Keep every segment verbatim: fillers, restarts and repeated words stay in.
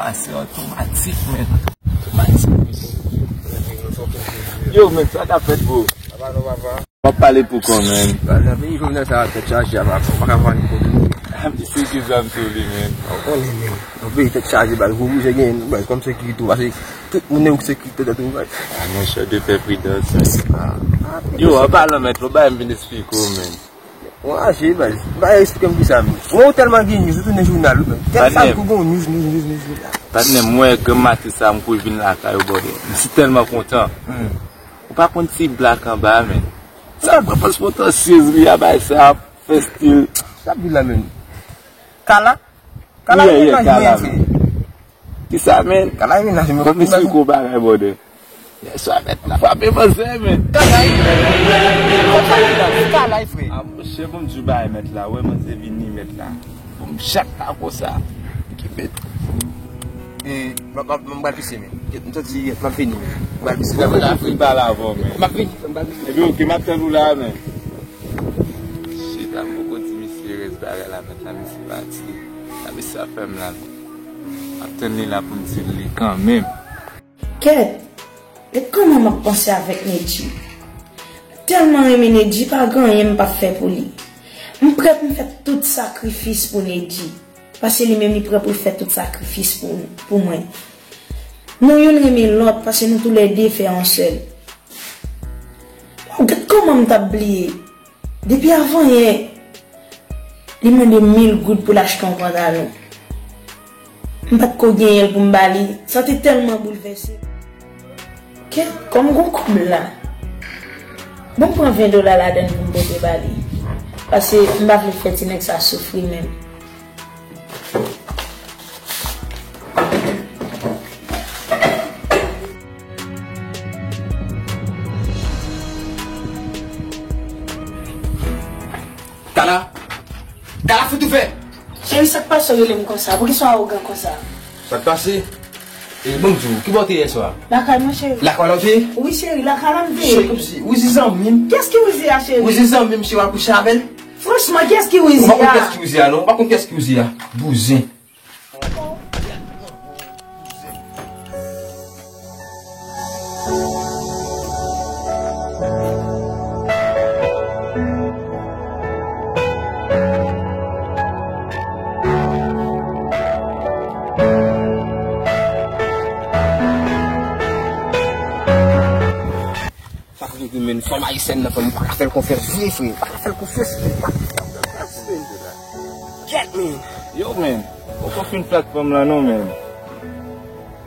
A se otomatik, men. Otomatik. Yo, men, sa k ap fèt, bro? Papa, nou papa. W ap pale pou kò, men. Nan peyi Jovenel sa, tèt chaje a, papa. Pa ka vann kote. M di se ki zam sou li, men. Ou konnen, men. Nan peyi tèt chaje, baz, gwo boujè gen, baz, kòm sekirite, pase tout moun nan sekirite tèt ou, baz. A, monchè, de fè pridans, men. Yo, an palan, mèt, lòt bagay m vin esplike w, men. Mwen aje, baz. Ba, eksplike m kisa, men. Mwen, ou tèlman gen news, ou tounen jounal, ou, men. Tèl sa, kou gon news, news, news, news, news. Patnè, mwen, granm maten sa, m kouri vin lakay ou, bòdè. M si tèlman kontan. Hmm. Ou pa konn ti blak anba, men. Sa pran pòz potansyèz li a, bay sa, fè stil. Sa ap di la, men. Kala? Kala, yeah, yeah, mennaj mwen, frè. Kisa, men? Kala, mennaj mwen. Kòm si kou bagay, bòdè. Yèswa, mèt la frape manzè, men. Kalay. Kòm sa ki la? Kalay, frè. A, monchè, bon, m di w bagay, mèt la. Wè, manzè vini, mèt la. Bon, m chat la konsa. Ki mèt. E, m, m, m pral pise, men. M santi m ap vini, men. M pral pise. Mwen, mwen, m ap vini. M ap vini, m ap vini. Epi, oke, m ap tann ou la, men. Shit, a m poko di misye rès bagay la, mèt la, misye pati. A, misye ap fè m la. M ap tann li la pou m di l li kanmenm. Kèt! Gad kòman m ap panse avèk Nedji. M tèlman renmen Nedji, pa gen anyen m p ap fè pou li. M prè pou m fè tout sakrifis pou Nedji. Paske li menm li prè pou l fè tout sakrifis pou, pou mwen. Nou youn renmen lòt paske nou toulède fè yon sèl. Waw, gad kòman m t ap bliye. Depi avanyè, li mande mil goud pou l achte yon pantalon. M pa t ko genyen l pou m ba li. Sa te tèlman boulvèse. Kèt, kòm gon kòb la. Bon, m pran ven dola ladann pou m pote ba li. Paske m pa vle fè ti nèg sa soufri menm. Kala! Kala, fout ouvè! Cheri, sa k pase w rele m konsa? Poukisa w awogan konsa? Sa k pase? E, ban m di w, ki bò w te ye yè swa? Lakay mwen, cheri. Lakay la w te ye? Wi, cheri, lakay la m te ye. Cheri, kòmsi, Wizi zanmi m. Kiyès ki Wizi a, cheri? Wizi zanmi m, cheri, w al kouche avè l. Franchman, kiyès ki Wizi a? Ou pa konn kiyès ki Wizi a, non? Ou pa konn kiyès ki Wizi a. Bouzen. Sa fè ke men fanm ayisyèn nan, fanm, m pa ka fè l konfyans vre, frè. M pa ka fè l konfyans, frè. M pa ka fè l konfyans, frè. Kèt, men. Yo, men. Ou poko fin flat fanm lan non, men.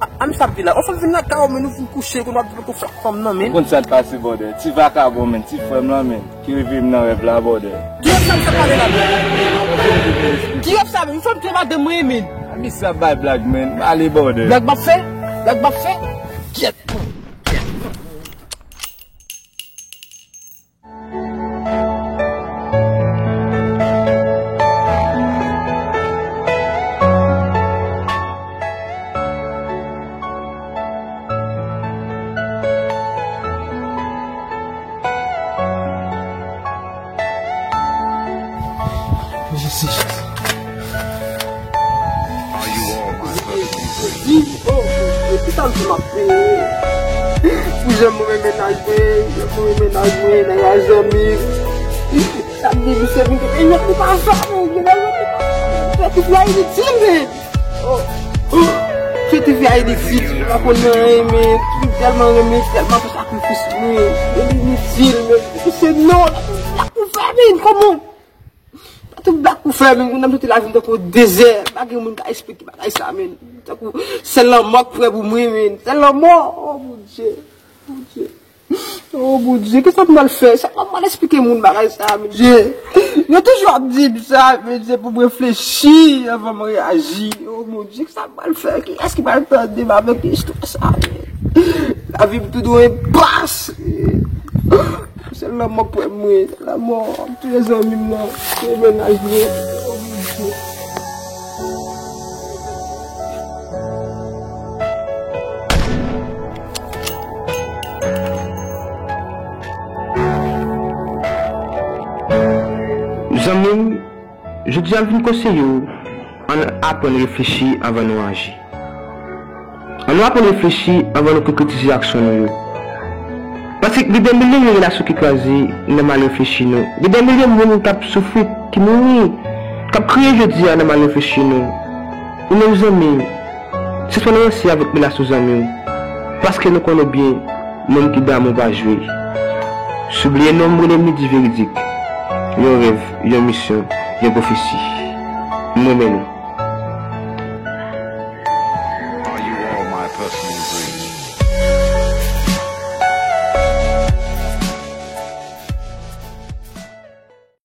A, a, misye ap vin la. Yon fanm vin lakay ou, men nou fin kouche, kounye a w ap di poko flat fanm nan, men. Ou konn sa k pase, bòdè. Ti vakabon, men. Ti frè m lan, men. Ki rive m nan rèv la, bòdè. Kiyès sa misye ap pale la, men? Kiyès sa, men? Yon fanm te madanm mwen, men. A, misye ap bay blag, men. M ale, bòdè. Blag m ap fè? Blag m ap fè? Kèt. Jezi, Jezi. Jezi, oh, Bondye, ki sa m di m ap peye? Pou jan m renmen mennaj mwen, jan m renmen mennaj mwen, nan yon zanmi. Sa m di, misye vin te peye, li pa sa, men, li pa sa. Fè tout la initil, men. Oh, oh. Fè tout la initil, li pa konn anyen, men. Li tèlman renmen, tèlman fè sakrifis, men. Men initil, men. Misye non, la pou fè, men, kòman? Tout blag pou fè, men, moun nan mete lavi m tankou dezè. Pa gen moun ka esplike bagay sa, men. Tankou, sèl lanmò k prè pou mwen, men. Sèl lanmò. Oh, Bondye. Bondye. Oh, Bondye. Kisa m pral fè? Sa m pral esplike moun bagay sa, men. Bondye. Yo toujou ap di m sa, men, se pou m reflechi anvan m reyaji. Oh, Bondye. Sa m pral fè? Kiyès ki pral tande m avèk istwa sa, men? Lavi m tou dwe pase. Sèl lanmò k prè mwen. Sèl lanmò. M touye zanmi m nan. Touye mennaj mwen. Zanmi m, jodi a m vin konseye w, ann aprann reflechi anvan nou aji. Ann nou aprann reflechi anvan nou konkretize aksyon nou yo. Paske gen dè milyon relasyon ki kraze nan mal reflechi nou. Gen dè milyon moun k ap soufri, ki mouri, k ap kriye jodi a nan mal reflechi nou. Ou menm zanmi, sispann ranse avèk relasyon zanmi w. Paske nou konnen byen, moun ki damou pa jwe. Soubliye non m, rele m Lidi Veridik. Yon rèv, yon misyon, yon pwofesi. M renmen nou.